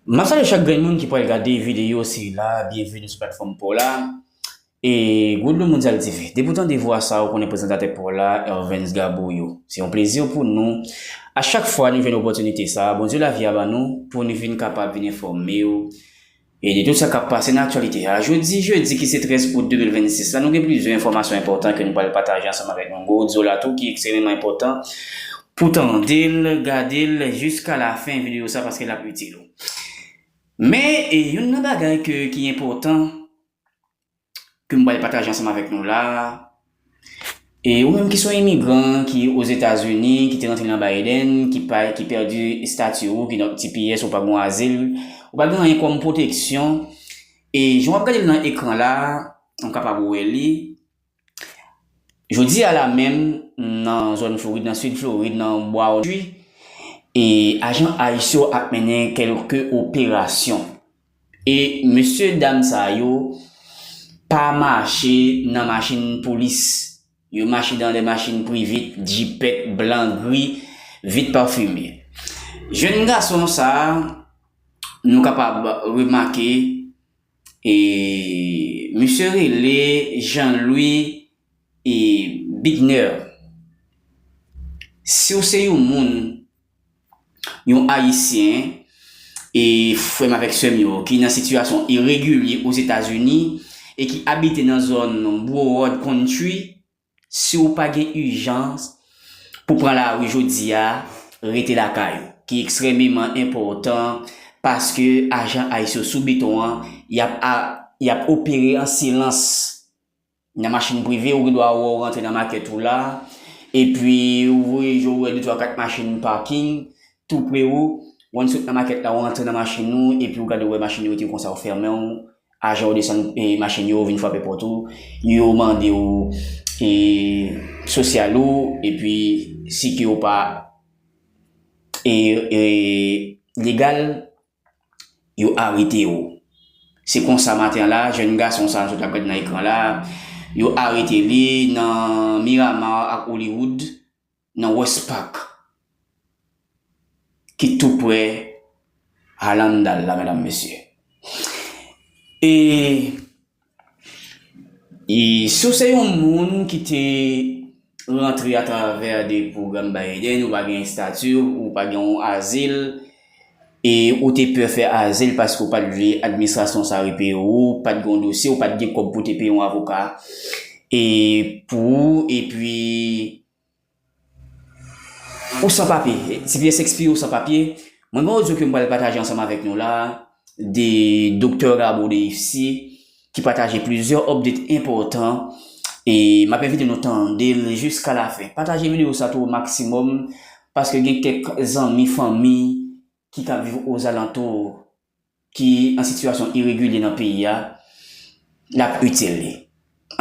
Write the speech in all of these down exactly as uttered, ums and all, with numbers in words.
M ap salye chak grenn moun ki pral gade videyo sila, byenveni sou platfòm pa w la. E Good Look Mondial T V. Depi w tande vwa sa, ou konnen prezantatè pa w la, Ervens Gabouryo. Se yon plezi pou nou. A chak fwa nou jwenn opòtinite sa, Bondye lavi a ban nou, pou nou vin kapab vin enfòme w e de tout sa k ap pase nan aktyalite a. Jodi, jedi ki se trèz out de mil vennsis la, nou gen plizyè enfòmasyon enpòtan ke nou pral pataje ansanm avèk nou. Gwo odyo la tou ki ekstrèmeman enpòtan pou tande l, gade l jiska lafen videyo sa paske l ap itil ou. Men, e, youn nan bagay ke, ki enpòtan ke m pral pataje ansanm avèk nou la, e ou menm ki se yon imigran ki Ozetazini, ki te rantre nan Biden, ki pa, ki pèdi estati ou, ki donk T P S, ou pa gen azil, ou pa gen anyen kòm pwoteksyon, e jan w ap gade l nan ekran la, ou kapab wè li. Jodi a la menm, nan zòn Florid, nan sid Florid, nan Brown Tree, e ajan ice yo ap mennen kèlke operasyon. E mesye dam sa yo pa mache nan machin polis. Yo mache nan de machin prive, djipèt blan gri, vit pafime. Jèn gason sa a, nou kapab remake, e misye rele Jean-Louis, e, Bigner. Si w se yon moun, yon Ayisyen, e frè m avèk sè m yo, ki nan sitiyasyon iregilye Ozetazini e ki abite nan zòn Broward County, si w pa gen ijans pou pran lari jodi a, rete lakay ou, ki ekstrèmeman enpòtan, paske ajan ice yo sou beton an, y ap a, y ap opere an silans. Nan machin prive, ou gen dwa wè w rantre nan makèt ou la, epi ou voye je w wè de twa kat machin paking tou pre ou, w ann sot nan makèt la, w antre nan machin ou, epi w gade w wè machin yo rete konsa, w fèmen w, ajan yo desann, e, machin yo, vin frape pòt ou, yo mande w, e, sosyal ou, epi si ke w pa, e, e, legal, yo arete w. Se konsa maten an la, jèn gason sa a nou sot ap gade nan ekran la, yo arete li nan Miramar ak Hollywood, nan West Park, ki tou pre Hallandale la, medam, mesye. E, e si w se yon moun ki te rantre atravè de pwogram Biden, ou pa gen estati, ou pa gen yon azil, e ou te pè fè azil paske ou pa t vle administrasyon sa repeye w, ou pa t gen yon dosye, ou pa t gen kòb pou te peye yon avoka, e pou ou, epi ou san papye, T P S ekspire, ou san papye. Mwen gen yon odyo ke m pral pataje ansanm avèk nou la, de Doktè Gabo de Ifsi, ki pataje plizyè update enpòtan, e m ap envite nou tande l jiska lafen. Pataje videyo sa tou o maksimòm, paske gen kèk zanmi, fanmi ki ka viv ozalantou, ki an sitiyasyon iregilye nan peyi a, l ap itil li.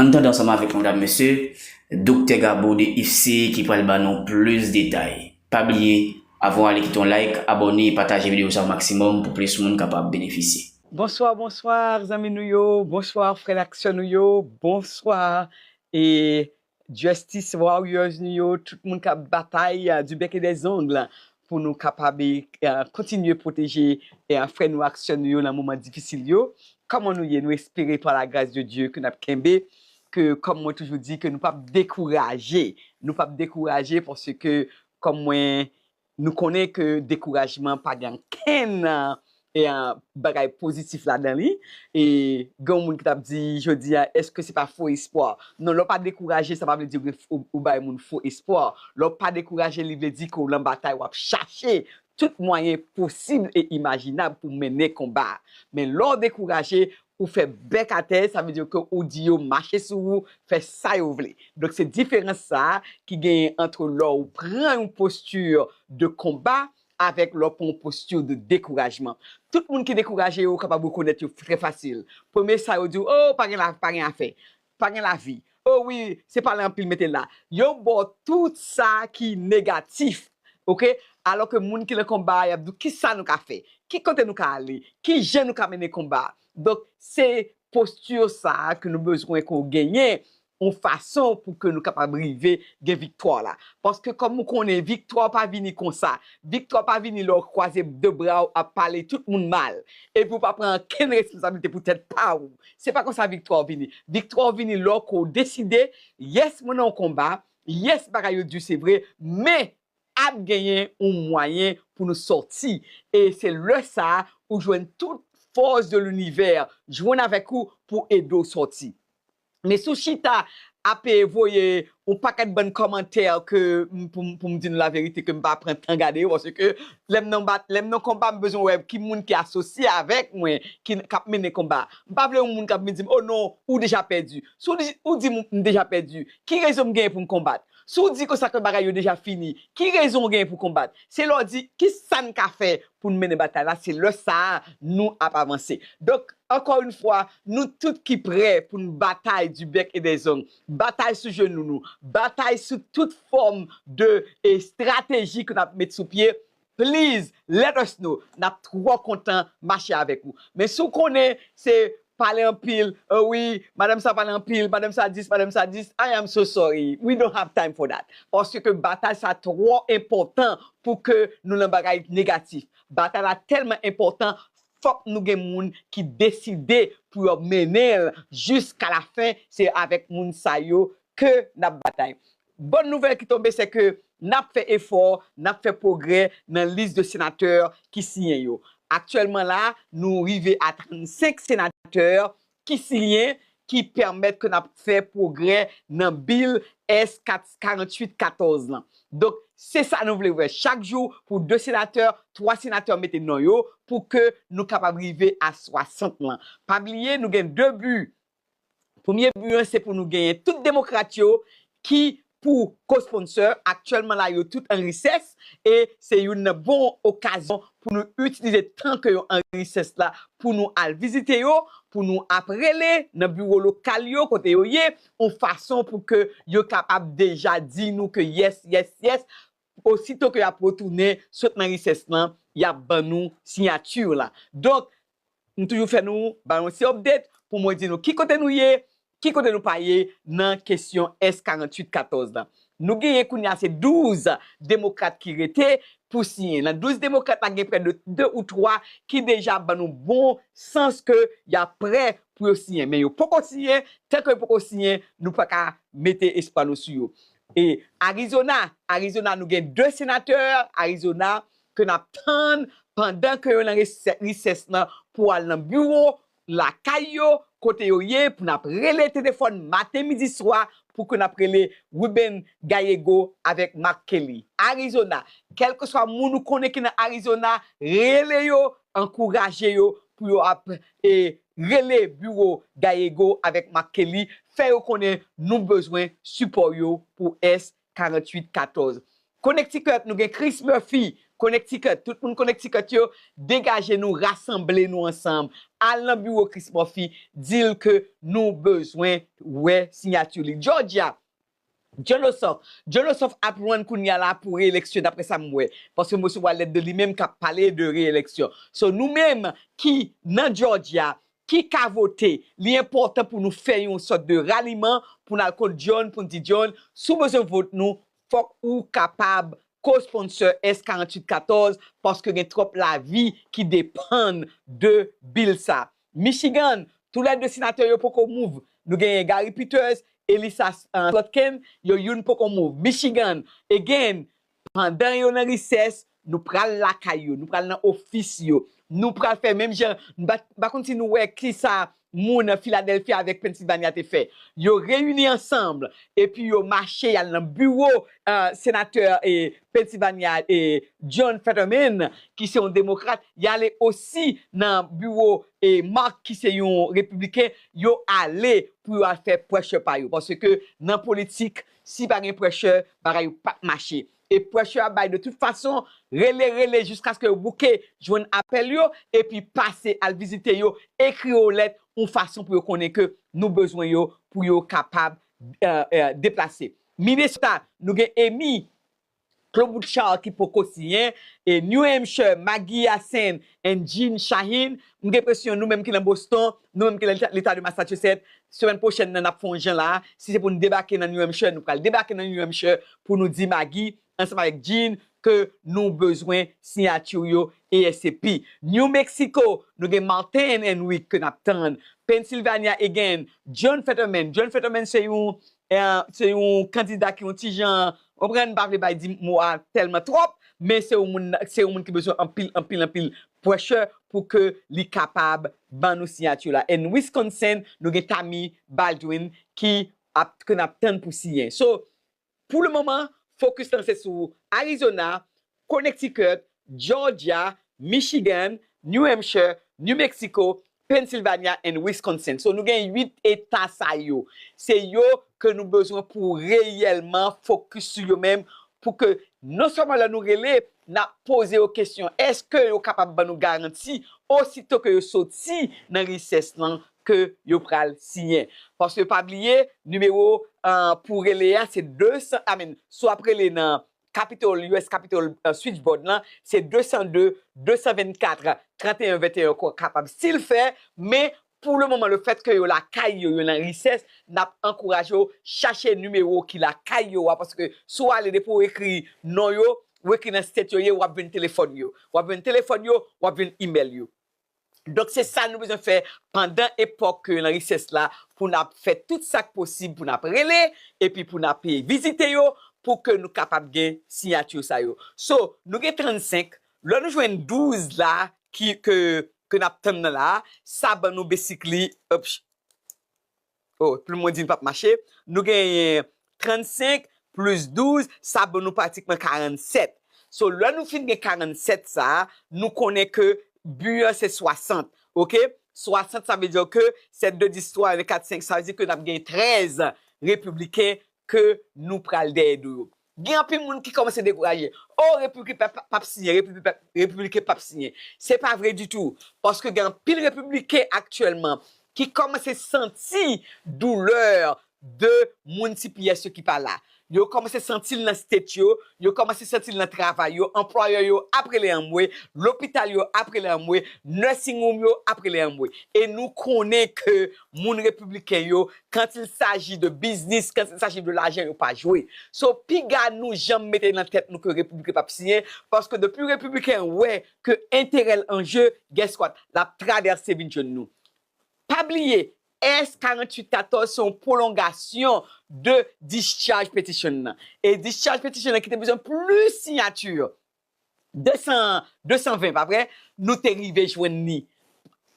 Ann tande ansanm avèk nou, medam, mesye, Doktè Gabo de Ifsi ki pral ban nou plis detay. Pa bliye, avan w ale, kite yon like, abòne e pataje videyo sa o maksimòm pou plis moun kapab benefisye. Bonswa, bonswa, zanmi nou yo. Bonswa, frè n ak sè nou yo. Bonswa, e, Justice Warriors nou yo, tout moun k ap batay, euh, du bec et des ongles pou nou kapab, euh, kontinye pwoteje, euh, frè nou ak sè nou yo nan moman difisil yo. Kòman nou ye? Nou espere, par la grâce de Dieu, ke n ap kenbe, ke, kòm mwen toujou di, ke nou p ap dekouraje. Nou p ap dekouraje paske, kòm mwen, nou konnen ke dekourajman pa gen ankenn, e, bagay pozitif ladan li. E gen yon moun ki t ap di jodi a, èske se pa fo espwa? Non, lè w pa dekouraje, sa pa vle di ou gen, ou, ou bay moun fo espwa. Lè w pa dekouraje, li vle di ke w nan batay, w ap chache tout mwayen posib e imajinab pou mennen konba a. Men lè w dekouraje, ou fè bèk atè, sa vle di ke ou di yo mache sou ou, fè sa yo vle. Donk, se diferans sa a ki genyen ant lè w pran yon postir de konba avèk lè w pran yon postir de dekourajman. Tout moun ki dekouraje yo, ou kapab rekonèt yo trè fasil. Premye sa yo di w, "Oh, pa gen la, pa gen afè, pa gen lavi. Oh wi, se pale anpil mete la." Yo ba w tout sa ki negatif, oke? Alò ke moun ki nan konba a, y ap di w, "Kisa nou ka fè? Ki kote nou ka ale? Ki jan nou ka mennen konba a?" Donk, se postir sa a ke nou bezwen ke w genyen yon fason pou ke nou kapab rive gen viktwa la. Paske kòm ou konnen, viktwa pa vini konsa. Viktwa pa vini lè w kwaze de bra w ap pale tout moun mal. Epi w pa pran ankenn responsablite pou tèt pa w. Se pa konsa viktwa w vini. Viktwa w vini lè w deside, yes, mwen nan yon konba, yes, bagay yo di se vre, men ap genyen yon mwayen pou nou sòti. E se lè sa a ou jwenn tout fòs de linivè jwenn avèk ou pou ede w sòti. Men si w chita ap voye yon pakèt bann kòmantè ke m- pou m- pou m di nou laverite ke m pa pran tan gade yo, paske lè m nan bat, lè m nan konba, m bezwen wè ki moun ki asosye avèk mwen, ki k ap mennen konba. M pa vle yon moun k ap vin di m, "Oh non, ou deja pèdi." Si w di, ou di m, "M deja pèdi," ki rezon m genyen pou m konbat? Si w di konsa ke bagay yo deja fini, ki rezon w genyen pou konbat? Se lè w di, "Ki sa n ka fè pou n mennen batay la?" Se lè sa a nou ap avanse. Donk, ankò yon fwa, nou tout ki prè pou n batay du bec et des ongles, batay sou jenou nou, batay sou tout fòm de estrateji ke n ap met sou pye, please, let us know. N ap twò kontan mache avèk ou. Men si w konnen se pale anpil, "Oh wi, madanm sa pale anpil, madanm sa dis, madanm sa dis," I am so sorry. We don't have time for that. Paske batay sa twò enpòtan pou ke nou nan bagay negatif. Batay la tèlman enpòtan, fòk nou gen moun ki deside pou yo mennen l jiska la fen. Se avèk moun sa yo ke n ap batay. Bòn nouvèl ki tonbe, se ke n ap fè efò, n ap fè pwogrè nan lis de senatè ki siyen yo. Aktyèlman la, nou rive a trannsenk senatè ki siyen, ki pèmèt ke n ap fè pwogrè nan bil S karanntuit katòz lan. Donk, se sa nou vle wè. Chak jou, pou de senatè, twa senatè mete non yo pou ke nou kapab rive a swasant lan. Pa bliye, nou gen de bi. Premye bi an, se pou nou genyen tout demokrat yo ki pou co-sponsor. Aktyèlman la, yo tout an recess, e se youn nan bon okazyon pou nou itilize tan ke yo an recess la pou nou al vizite yo, pou nou ap rele nan biwo lokal yo kote yo ye, yon fason pou ke yo kapab deja di nou ke yes, yes, yes. Osito ke y ap retounen sot nan recess lan, y ap ban nou siyati la. Donk, m toujou fè nou ba yon ti update pou mwen di nou ki kote nou ye, ki kote nou pa ye nan kesyon S karanntuit katòz lan. Nou genyen kounye a se douz demokrat ki rete pou siyen. Nan douz demokrat la, gen prè de de ou twa ki deja ban nou bon sans ke y ap prè pou yo siyen. Men yo poko siyen, tanke yo poko siyen, nou pa ka mete espwa nou sou yo. E Arizona, Arizona, nou gen de senatè Arizona ke n ap tann pandan ke yo nan recess lan pou al nan biwo lakay yo, kote yo ye, pou n ap rele telefòn maten, midi, swa, pou ke n ap rele Ruben Gallego avèk Mark Kelly. Arizona, kèlkeswa moun ou konnen ki nan Arizona, rele yo, ankouraje yo pou yo ap e, rele biwo Gallego avèk Mark Kelly, fè yo konnen nou bezwen sipò yo pou S karanntuit katòz. Connecticut, nou gen Chris Murphy. Connecticut, tout moun Connecticut yo, degaje nou, rasanble nou ansanm. Al nan biwo Chris Murphy, di l ke nou bezwen wè siyati li. Georgia, Jon Ossoff. Jon Ossoff ap rann kounye a la pou reyeleksyon, daprè sa m wè. Paske m resevwa lèt de li menm k ap pale de reyeleksyon. So, nou menm ki nan Georgia, ki ka vote, li enpòtan pou nou fè yon sòt de raliman pou n al kot John, pou n di, John, si w bezwen vot nou, fòk ou kapab co-sponsor S karanntuit katòz, paske gen twòp lavi ki depann de bil sa. Michigan, toulède senatè yo poko move. Nou genyen Gary Peters, Elissa uh, Slotkin, yo youn poko move. Michigan, again, pandan yo nan recess, nou pral lakay yo, nou pral nan ofis yo, nou pral fè menm jan, m pa, m pa konn si nou wè kisa moun Philadelphia avèk Pennsylvania te fè. Yo reyini ansanm, epi yo mache, y al nan biwo uh, senatè e Pennsylvania e John Fetterman, ki se yon demokrat, y ale osi nan biwo e Mark, ki se yon repibliken, yo ale pou yo al fè pressure pa yo. Paske nan politik, si pa gen pressure, bagay yo p ap mache. E pressure ap bay de tout fason, rele, rele, jiskaske yo bouke jwenn apèl yo, epi pase al vizite yo, ekri yo lèt, yon fason pou yo konnen ke nou bezwen yo, pou yo kapab uh, uh, deplase. Minnesota, nou gen Amy Klobuchar ki poko siyen, e New Hampshire, Maggie Hassan and Jeanne Shaheen. M gen enpresyon nou menm ki nan Boston, nou menm ki nan leta, leta de Massachusetts, semèn pwochèn nan n ap fè yon jan la, si se pou n debake nan New Hampshire, nou pral debake nan New Hampshire pou nou di Maggie ansanm avèk Jeanne ke nou bezwen siyati yo ASAP. New Mexico, nou gen Martin Henry ke n ap tann. Pennsylvania again, John Fetterman. John Fetterman se yon, eh, se yon kandida ki yon ti jan, w konprann, m pa vle bay di mo a tèlman twòp, men se yon moun, se yon moun ki bezwen anpil, anpil, anpil pressure pou ke li kapab ban nou siyati la. And Wisconsin, nou gen Tammy Baldwin ki ap, ke n ap tann pou siyen. So, pou le moman, focus lan se sou Arizona, Connecticut, Georgia, Michigan, New Hampshire, New Mexico, Pennsylvania and Wisconsin. So, nou gen uit eta sa yo. Se yo ke nou bezwen pou reyèlman focus sou yo menm, pou ke non sèlman lè nou rele, n ap poze yo kesyon, èske yo kapab ban nou garanti osito ke yo soti nan recess lan ke yo pral siyen? Paske pa bliye, nimewo, uh, pou rele a, se de san, I mean, si w ap rele nan Capitol, U S Capitol, uh, switchboard lan, se de san de, de san vennkat, trant e en venteyen, ou kapab still fè, men pou le moman, le fèt ke yo lakay yo, yo nan recess, n ap ankouraje yo chache nimewo ki lakay yo a, paske si w ale depi w ekri non yo, w ekri nan state yo ye, w ap jwenn telefòn yo. W ap jwenn telefòn yo, w ap jwenn email yo. Donk, se sa nou bezwen fè pandan epòk ke nan recess la, pou n ap fè tout sa k posib, pou n ap rele, epi pou n ap, eh, vizite yo, pou ke nou kapab gen siyati sa yo. So, nou gen trannsenk, lè nou jwenn douz la, ki, ke, ke n ap tann nan la, sa ban nou basically, oh, plim mwen di l p ap mache. Nou genyen trannsenk plis douz, sa ban nou pratikman karannsèt. So, lè nou fin gen karannsèt sa a, nou konnen ke bi an se swasant, oke? Swasant, sa vle di ke sèt, de, dis, twa, en, kat, senk, sa vle di ke n ap gen trèz repibliken ke nou pral dèyè do yo. Gen anpil moun ki kòmanse dekouraje. Oh, repibliken p ap, p ap siyen, repibliken p ap, repibliken p ap siyen. Se pa vre ditou. Paske gen anpil repibliken aktyèlman ki kòmanse santi doulè de moun T P S yo ki pa la. Yo kòmanse santi l nan state yo, yo kòmanse santi l nan travay yo, anplwayè yo ap rele anmwe, lopital yo ap rele anmwe, nursing home yo ap rele anmwe. E nou konnen ke moun repibliken yo, quand il s'agit de business, quand il s'agit de lajan, yo pa jwe. So, piga nou janm mete nan tèt nou ke repibliken p ap siyen, paske depi repibliken wè ke enterè l an je, guess what? L ap travèse vin jwenn nou. Pa bliye, S karanntuit katòz se yon pwolongasyon de discharge petition nan. E discharge petition nan ki te bezwen plis siyati, de san, de san ven, pa vre, nou te rive jwenn li.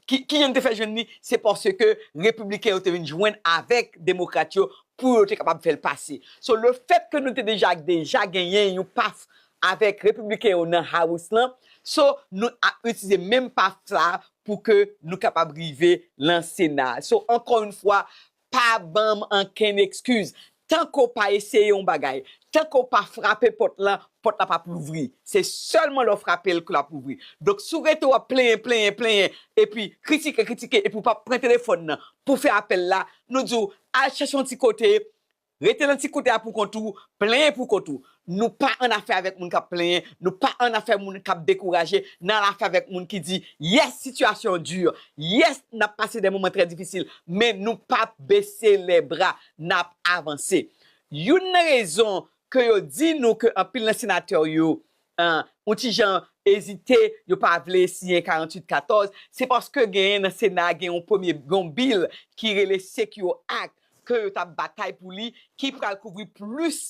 Ki, kijan nou te fè jwenn li? Se paske repibliken yo te vin jwenn avèk demokrat yo pou yo te kapab fè l pase. So, le fèt ke nou te deja, deja genyen yon paf avèk repibliken yo nan House lan, so, nou ap itilize menm paf sa pou ke nou kapab rive lan Sena. So, ankò yon fwa, pa ban m ankenn eskiz. Tanke w pa eseye yon bagay, tanke w pa frape pòt lan, pòt la p ap louvri. Se sèlman lè w frape l ke l ap louvri. Donk, si w rete w ap plenyen, plenyen, plenyen, epi kritike, kritike, epi w p ap pran telefòn nan pou fè apèl la, nou di w, al chèche yon ti kote, rete nan ti kote a pou kont ou, plenyen pou kont ou. Nou pa an afè avèk moun k ap plenyen, nou pa an afè moun k ap dekouraje, n an afè avèk moun ki di, yes, sitiyasyon an di, yes, n ap pase de moman trè difisil, men nou p ap bese lè bra, n ap avanse. Youn nan rezon ke yo di nou ke anpil nan senatè yo, ah, yon ti jan ezite, yo pa vle siyen karanntuit katòz, se paske genyen nan Sena a gen yon premye, gen yon bil ki rele Secure Act, ke yo t ap batay pou li, ki pral kouvri plis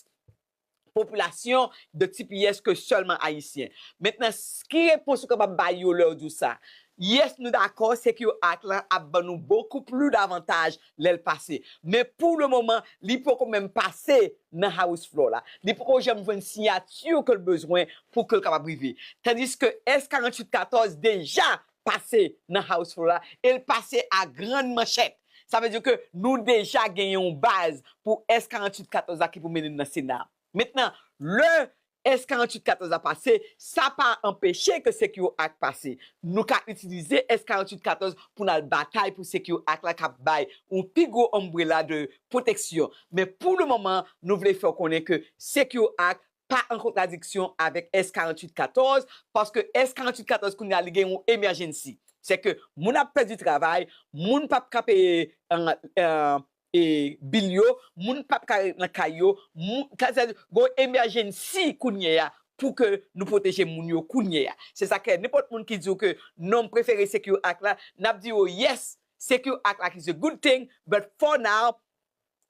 popilasyon de T P S ke sèlman Ayisyen. Mentnan, s-, ki repons ou kapab bay yo lè yo di w sa? Yes, nou dakò, Secure Act lan ap ban nou bokou plis davantaj lè l pase. Men pou le moman, li poko menm pase nan House floor la. Li poko janm jwenn siyati ke l bezwen pou ke l kapab rive. Tandiske S karanntuit katòz deja pase nan House floor la, e l pase a grann manchèt. Sa vle di ke nou deja genyen yon baz pou S karanntuit katòz la ki pou mennen n nan Sena. Mentnan, lè S karanntuit katòz la pase, sa pa anpeche ke Secure Act pase. Nou ka itilize S karanntuit katòz pou n al batay pou Secure Act la k ap bay yon pi gwo umbrella de pwoteksyon. Men pou le moman, nou vle fè w konnen ke Secure Act pa an kontradiksyon avèk S karanntuit katòz, paske S karanntuit katòz kounye a li gen yon emergency. Se ke moun ap pèdi travay, moun p ap ka peye, euh, euh, e, bil yo, moun p ap ka ret nan kay yo, moun, sa, sa, gon emergency kounye a pou ke nou pwoteje moun yo kounye a. Se sa k fè nenpòt moun ki di w ke non, m prefere Secure Act la, n ap di yo yes, Secure Act la is a good thing, but for now,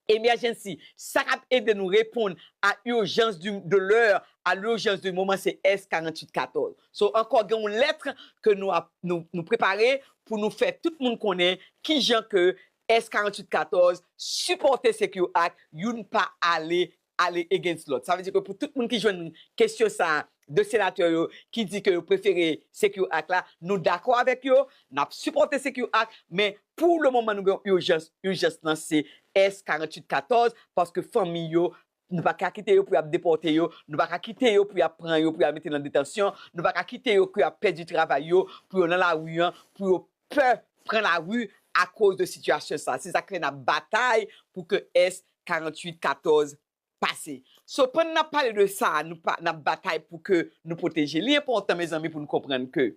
emergency, sa k ap ede nou reponn a urgence du, de l'heure, à l'urgence du moment, se S karanntuit katòz. So, ankò gen yon lèt ke nou ap, nou, nou prepare pou nou fè tout moun konnen kijan ke S karanntuit katòz sipòte Secure Act, youn pa ale, ale against lòt. Sa vle di ke pou tout moun ki jwenn kesyon sa a de senatè yo ki di ke yo prefere Secure Act la, nou dakò avèk yo, n ap sipòte Secure Act, men pou le moman nou gen yon ijans, ijans lan se S karanntuit katòz, paske fanmi yo, nou pa ka kite yo pou y ap depòte yo, nou pa ka kite yo pou y ap pran yo, pou y ap mete nan detansyon, nou pa ka kite yo pou y ap pèdi travay yo, pou yo nan lari an, pou yo pè pran lari akoz de sitiyasyon sa. Se sa k fè n ap batay pou ke S karanntuit katòz pase. So, pandan n ap pale de sa, nou pa, n ap batay pou ke nou pwoteje. Li enpòtan, mezanmi, pou nou konprann ke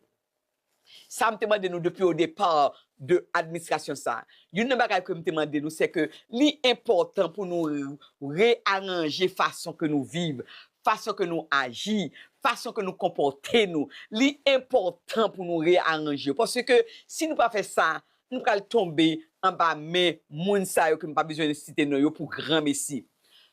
sa m te mande nou depi o depa de administrasyon sa. Youn nan bagay ke m te mande nou, se ke li enpòtan pou nou re-, reyaranje fason ke nou viv, fason ke nou aji, fason ke nou konpòte nou. Li enpòtan pou nou reyaranje. Paske si nou pa fè sa, nou pral tonbe anba men moun sa yo ke m pa bezwen site non yo pou granmesi.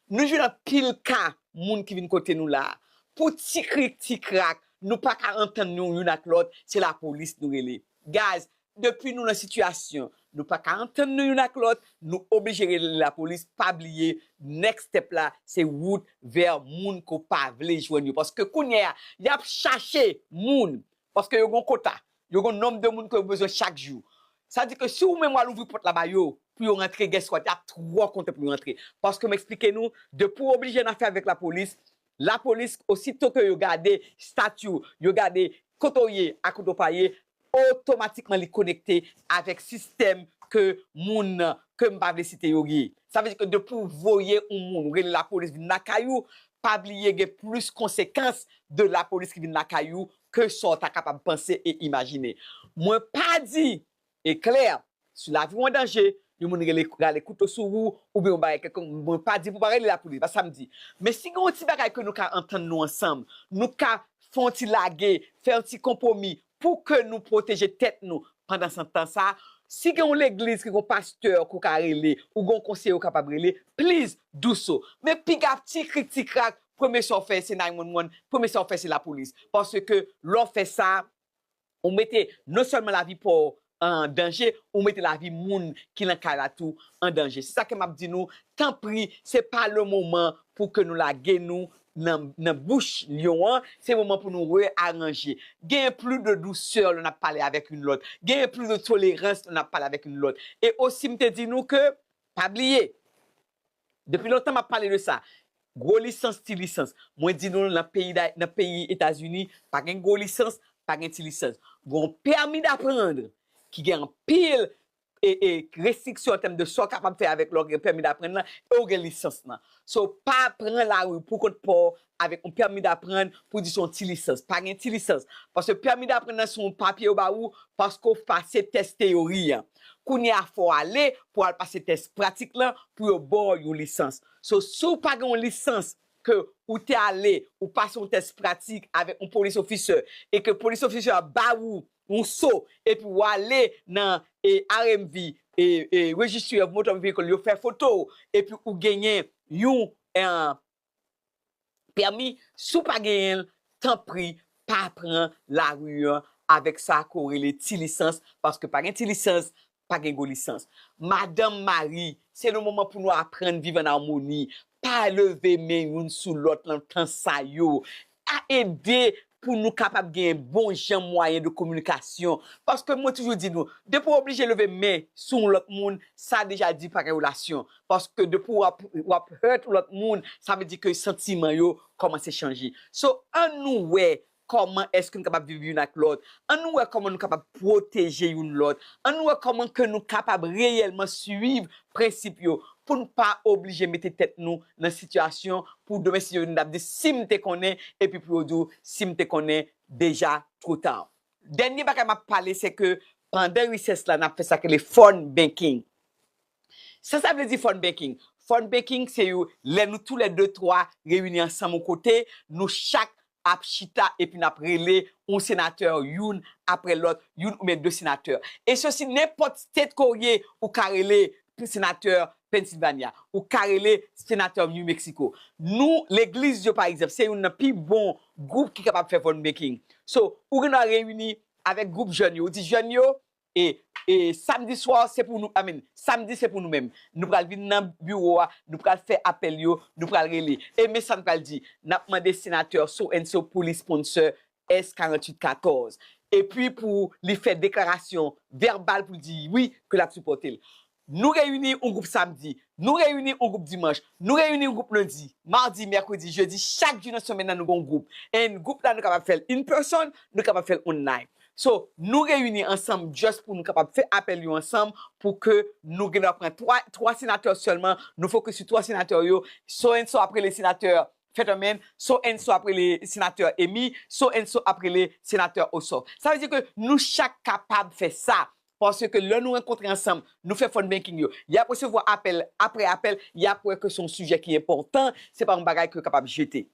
Nou jwenn anpil ka moun ki vin kote nou la. Pou ti krik, ti krak, nou pa ka antann nou youn ak lòt, se lapolis nou rele. Guys, depi nou nan sitiyasyon, nou pa ka antann nou youn ak lòt, nou oblije rele lapolis, pa bliye, next step la, se wout vè moun ke w pa vle jwenn yo. Paske kounye a, y ap chache moun, paske yo gon kota, yo gon nonb de moun ke yo bezwen chak jou. Sa di ke si ou menm w al ouvri pòt la ba yo, pou yo rantre, guess what, y ap twò kontan pou yo rantre. Paske m eksplike nou, depi w oblije an afè avèk lapolis, lapolis, osito ke yo gade stati w, yo gade kote w ye ak kote w pa ye, otomatikman li konekte avèk sistèm ke moun nan, ke m pa vle site yo ye. Sa vle di ke depi w voye yon moun, ou rele lapolis vin lakay ou, pa bliye gen plis konsekans de lapolis ki vin lakay ou ke sa w ta kapab panse e imajine. Mwen pa di, e klè, si lavi w an danje, yon moun rele, rale kouto sou ou, oubyen yon bagay kèlkonk, mwen pa di pou pa rele lapolis, pa sa m di. Men si gen yon ti bagay ke nou ka antann nou ansanm, nou ka fè yon ti lage, fè yon ti konpwomi pou ke nou pwoteje tèt nou pandan se tan sa. Si gen yon legliz ki gen yon pastè ke w ka rele, ou gen yon konseye w kapab rele, please, do so. Men piga ti krik ti krak, premye sa w fè se nine one one, premye sa w fè se lapolis. Paske lè w fè sa, ou mete non sèlman lavi pa w an danje, ou mete lavi moun ki nan kay la tou an danje. Se sa ke m ap di nou, tanpri, se pa le moman pou ke nou lage nou nan, nan bouch lyon an, se moman pou nou reyaranje. Genyen plis de dousè lè n ap pale avèk youn lòt. Genyen plis de tolerans lè n ap pale avèk youn lòt. E osi, m te di nou ke, pa bliye, depi lontan m ap pale de sa, gwo lisans, ti lisans. Mwen di nou, nan peyi da-, nan peyi Etazini, pa gen gwo lisans, pa gen ti lisans. Gen yon pèmi daprann ki gen anpil e, e restriksyon an tèm de sa w kapab fè avèk lè w gen pèmi daprann nan, e w gen lisans nan. So, pa pran lari pou kont pa w avèk yon pèmi daprann pou di se yon ti lisans. Pa gen ti lisans. Paske pèmi daprann nan se yon papye yo ba ou paske w pase tès teyori an. Kounye a, fò w ale pou w al pase tès pratik lan pou yo ba w yon lisans. So, si w pa gen yon lisans ke ou te ale, ou pase yon tès pratik avèk yon police officer, e ke police officer a ba ou yon so, epi w ale nan, e, R M V, e, e, Registry of Motor Vehicle, yo fè foto w, epi ou genyen yon, e, pèmi, si w pa genyen l, tanpri, pa pran lari an avèk sa ke w rele ti lisans, paske pa gen ti lisans, pa gen gwo lisans. Madanm, mari, se le moman pou nou aprann viv an amoni. Pa leve men youn sou lòt nan tan sa yo. A ede pou nou kapab gen bon jan mwayen de kominikasyon. Paske mwen toujou di nou, depi w oblije leve men sou yon lòt moun, sa deja di pa gen relasyon. Paske depi w ap, w ap hurt yon lòt moun, sa vle di ke santiman yo kòmanse chanje. So, ann nou wè kòman èske nou kapab viv youn ak lòt. Ann nou wè kòman nou kapab pwoteje youn lòt. Ann nou wè kòman ke nou kapab reyèlman swiv prensip yo pou n pa oblije mete tèt nou nan sitiyasyon pou demen si yo vin ap di si m te konnen epi pou yo di w si m te konnen deja two ta. Dènye bagay m ap pale se ke pandan recess la n ap fè sa ke le phone banking. Sa sa vle di phone banking? Phone banking se yo lè nou tou lè de twa reyini ansanm yon kote, nou chak ap chita epi n ap rele yon senatè youn apre lòt, youn oubyen de senatè. E se si nenpòt state ke w ye, ou ka rele senatè Pennsylvania, ou ka rele senatè New Mexico. Nou, legliz yo pa egzanp, se youn nan pi bon gwoup ki kapab fè phone banking. So, ou gen dwa reyini avèk gwoup jèn yo, ou di jèn yo, e, e samdi swa se pou nou, I mean, samdi se pou nou menm. Nou pral vin nan biwo a, nou pral fè apèl yo, nou pral rele. E men sa n pral di, n ap mande senatè so and so pou li sponsor S karanntuit katòz. Epi pou li fè deklarasyon vèbal pou l di wi ke l ap sipòte l. Nou reyini yon gwoup samdi, nou reyini yon gwoup dimanch, nou reyini yon gwoup lendi, madi, mèkredi, jedi, chak jou nan semèn nan nou gen yon gwoup. And gwoup la nou kapab fè l in person, nou kapab fè l online. So, nou reyini ansanm just pou nou kapab fè apèl yo ansanm pou ke nou gen dwa pran twa, twa senatè sèlman, nou fokis sou twa senatè yo, so and so ap rele senatè Fetterman, so and so ap rele senatè Amy, so and so ap rele senatè Ossoff. Sa vle di ke nou chak kapab fè sa. Paske lè nou rankontre ansanm, nou fè phone banking yo. Y ap resevwa apèl apre apèl, y ap wè ke se yon sijè ki enpòtan, se pa yon bagay ke yo kapab jete.